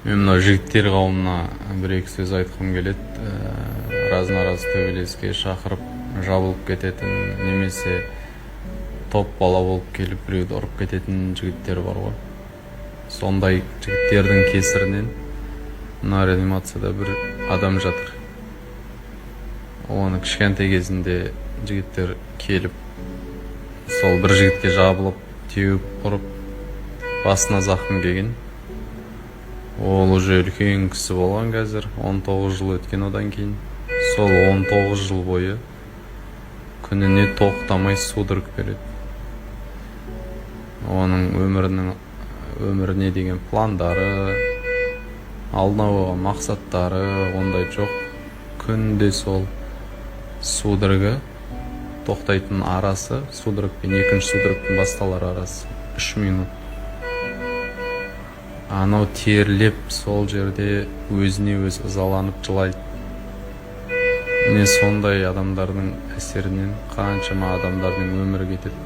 Мен мынау жігіттер қауымына бір екі сөз айтқым келеді. Раз на раз төбелеске шақырып, жабылып кететін немесе топ бала болып келіп, біреуді ұрып кететін жігіттер бар ғой. Сондай жігіттердің кесірінен мына реанимацияда бір адам жатыр. Оны кішкентай кезінде жігіттер келіп, сол бір жігітке жабылып, теуіп, ұрып, басына зақым келген. Ол уже үлкен кісі болған қазір, 19 жыл өткен одан кейін. Сол 19 жыл бойы күніне тоқтамай судорог береді. Оның өміріне деген пландары, алдына қойған мақсаттары ондай жоқ. Күнде сол судорога. Тоқтайтын арасы, судорог пен екінші судорогтың басталар арасы 3 минут. Анау терлеп, сол жерде өзіне өзі ызаланып жылайды. Міне, сондай адамдардың әсерінен қаншама адамдардың өмірі кетеді.